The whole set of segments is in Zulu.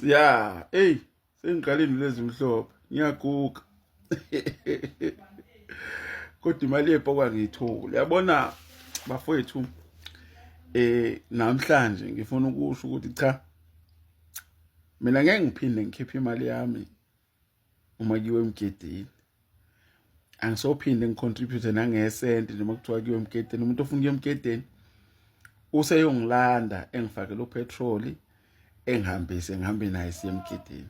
Ya, hey, sengiqalile lezi mhlophe, ngiyaguga. Kodwa imali yepokwa ngiyithole. Yabona bafowethu namhlanje ngifuna ukusho ukuthi cha mina ngeke ngiphinde ngikhiphe imali yami uma kuyiwe emgedini. Angisophinde ngicontribute nangesenti noma kuthiwa kuyiwe emgedeni. Umuntu ofuna ukuya emgedeni useyongilanda engifakele upetroli engihambise ngihambe naye siye emgedeni,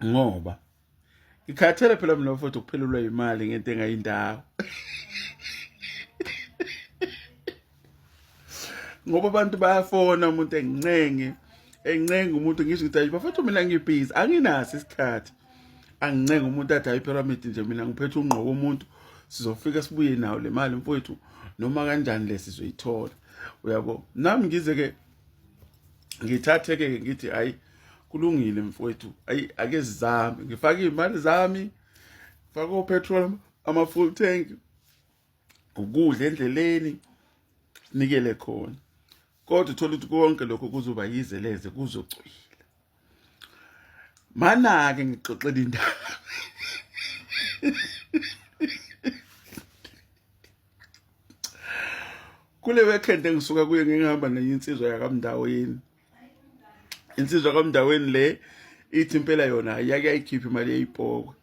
ngoba ngikhathele phela mina futhi ukuphelelwa imali ngento engayindawo. Ngoba abantu bayafona, umuntu engincenge encenga umuntu, ngisho ngithi ayi bafethu mina ngibhizi anginaso isikhathi. Angincenga umuntu athi hayi pyramid nje mina ngiphethe ungqo womuntu, sizofika sibuye nawo le mali mfowethu noma kanjani le sizoyithola, uyabo. Nami ngize ke ngithathe ke ngithi hayi kulungile mfowethu, ayi ake sizame, ngifake imali zami, ngifake opetrol ama full tank, ukudla endleleni, sinikele khona. Kodwa uthola ukuthi konke lokho kuzoba yize leze, kuzocwila. Mana-ke ngixoxela indaba. Kule weekend engisuka kuye ngihamba nenye insizwa yakamndaweni. Insizwa kamndaweni le ithi impela yona yake yayikhipha imali yeyipokwe.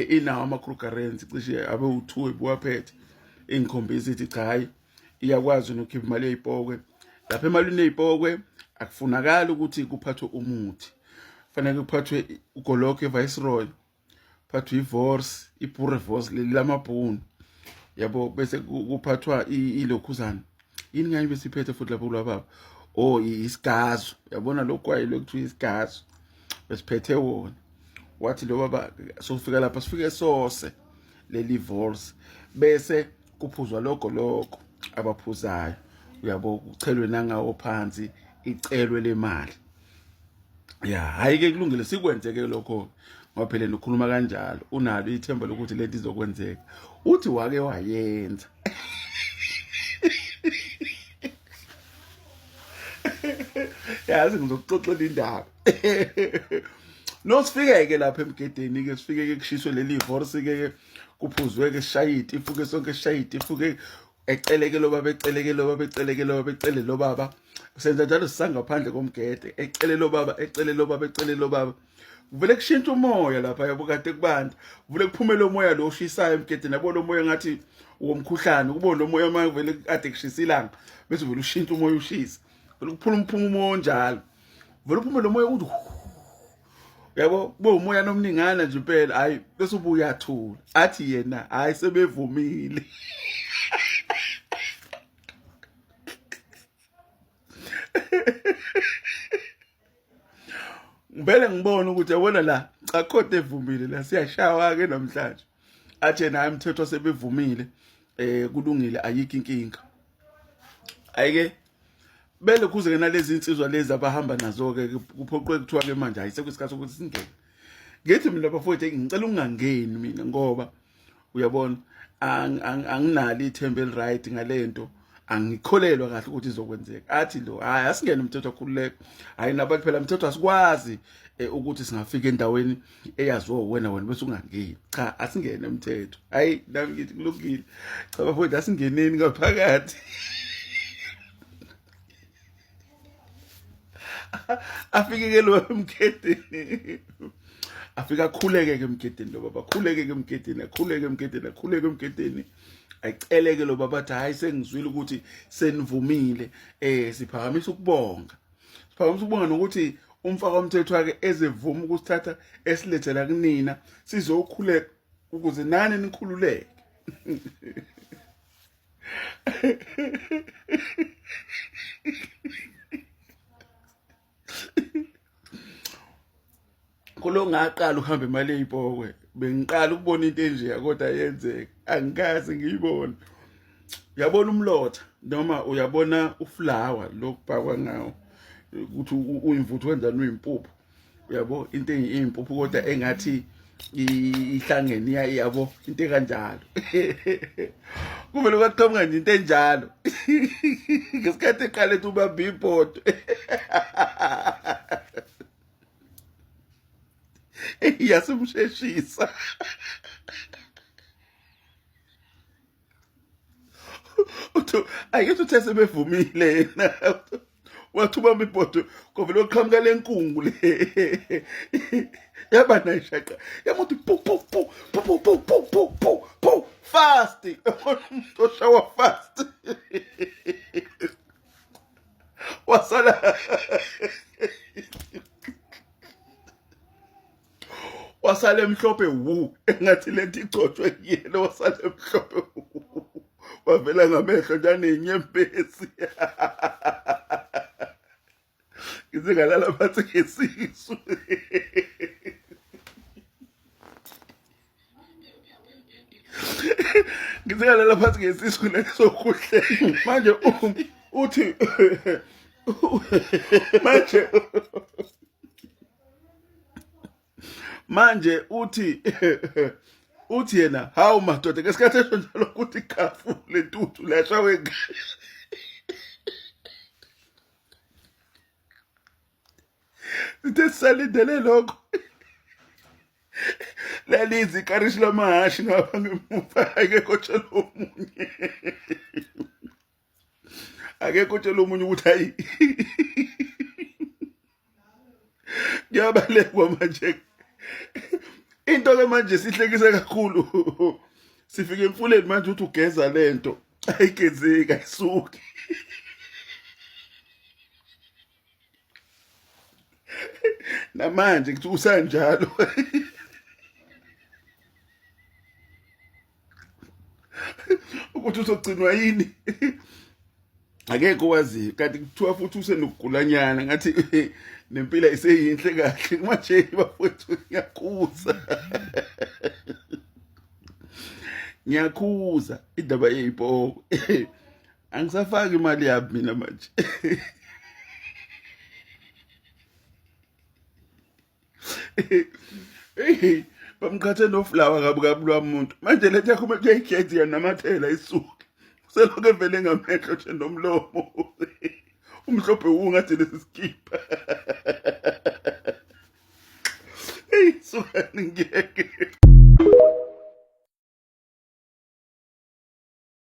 Inawo ama-Krugerrands cishe abe u2 ebuwaphethe. Ingikhombisa ithi cha hayi iyakwazi nokukhipha imali yeyipokwe. Lapha emalini yeyipokwe akufunakali ukuthi kuphathwe umuthi. Fanele kuphathwe ugoloke Viceroy, kuphathwe iVors, iBoerewors leli lamabhunu. Yabo bese kuphathwa ilokhuzana. Yini ngani besiphethe futhi lapho kulababa? Oh isigazo. Yabona lokwayi lokuthiwa isigazo. Besiphethe wona. Wathi lo baba sofika lapha sifike sose leli Vors bese kuphuzwa lokho lokho abaphuzayo, uyabo, kuchelwe nangawo phansi icelwe lemali. Ya hayi ke kulungile sikwenzeke lokho, ngoba phela nokhuluma kanjalo unalo ithemba lokuthi lento izokwenzeka. Uthi wake wayenza. Yazi ngizokuxoxela indaba. No sifike-ke lapha emgedeni-ke, sifike-ke kushiswe leli vorsi-ke, kuphuzwe-ke sishayiti ifuke sonke, sishayiti ifuke, eceleke lo baba, eceleke lo baba, eceleke lo baba, ecele lo baba. Senza njalo sisangaphandle komgede, ecele lo baba, ecele lo baba, ecele lo baba. Kuvele kushintsha umoya lapha, yabo, kade kubanda, kuvele kuphume lo moya lo oshisayo emgedeni, yabo, lo moya ngathi uwomkhuhlane, kubo lo moya uma vele kade kushisa ilanga bese vele ushintsha umoya ushisa, vele kuphuma umphuma umoya onjalo, vele uphume lo moya uthi, yabo, kube umoya nomningana nje impela. Hayi bese ubuya athula, athi yena hayi sebevumile. Ngivele ngibone ukuthi yabona la cha kodwa evumile la siyashawa ke namhlanje. Athe naye umthetho sebevumile, kulungile ayikho inkinga. Ayike bele kuze ke nalezi insizwa lezi abahamba nazo ke kuphoqwe kuthiwa ke manje ayisekho isikhathi sokuthi singene. Ngithi mina bafowethu ngicela ungangeni mina, ngoba uyabona anginalo ithemba eliright ngalento, angikholelwa kahle ukuthi izokwenzeka. Athi lo hayi asingene umthetho okhululeka, hayi nabantu phela umthetho asikwazi ukuthi singafika endaweni eyaziwa wena wena bese ungangeni. Cha asingene umthetho. Hayi nami ngithi kulungile, cha bafowethu asingeneni ngaphakathi. Afike ke lo emgedeni, afika akhuleke ke emgedeni lo baba, akhuleke ke emgedeni, akhuleke emgedeni, akhuleke emgedeni, aceleke lo baba, athi hayi sengizwile ukuthi senivumile, siphakamisa ukubonga, siphakamisa ukubonga nokuthi umfaka umthetho wakhe ezevuma ukusithatha esilethela kunina sizokhuleka ukuze nani nikhululeke. Kulo ngaqala ukuhamba imali eyipokwe, bengiqala ukubona into enje kodwa yenzeka, angikaze ngiyibone. Uyabona umlotha noma uyabona uflower lokubhakwa ngawo ukuthi uyimvuthu wenzani, uyimpuphu, uyabo, into eyimpuphu kodwa engathi Ihlangene yabo into ekanjalo. Kuvele kwaqhamuka nje into enjalo. Ngesikhathi eqala ethi ubambe ibhodo. Yasimsheshisa. Uthi ayithi uthe sebevumile yena. Wathi ubamba ibhodo kwavele kwaqhamuka le nkungu le. Yaba nayishaqa. Yamuthi pu pu pu pu pu pu pu pu pu pu fast. Umuntu oshawa fast. Wasala wasala emhlophe wu engathi lento igcotshwe kuyena wasala emhlophe wu wavela ngamehlo njanenyembezi ngize ngalala phansi ngesisu. Ngize ngalala phansi ngesisu lesokuhle manje uthi manje manje uthi uthi yena hawu madoda ngesikhathi esho njalo ukuthi khafu lentuthu lashawe. Sithe sisalindele lokho lalizi ikarishi lamahhashi ngapha ngemuva, akekho tshela omunye, akekho tshela omunye ukuthi hayi kuyabalekwa manje. Into ke manje sihlekisa kakhulu, sifike emfuleni manje uthi ugeza lento ayigezeki, ayisuki. Namanje kuthi usanjalo ukuthi uzogcinwa yini akekho waziyo, kanti kuthiwa futhi usenokugulanyana ngathi nempilo iseyinhle kahle manje. Bafowethu, ngiyakhuza, ngiyakhuza indaba yeyipoko, angisafaki imali yami mina manje. Hey, bamqhathe noflower kabi kabi lwamuntu manje lethu yakho manje uyayigeza iyanamathela isuke selokhu evele ngamehlo nje nomlomo umhlophe ungathi lesi sikipa. Hey, sukani ngeke.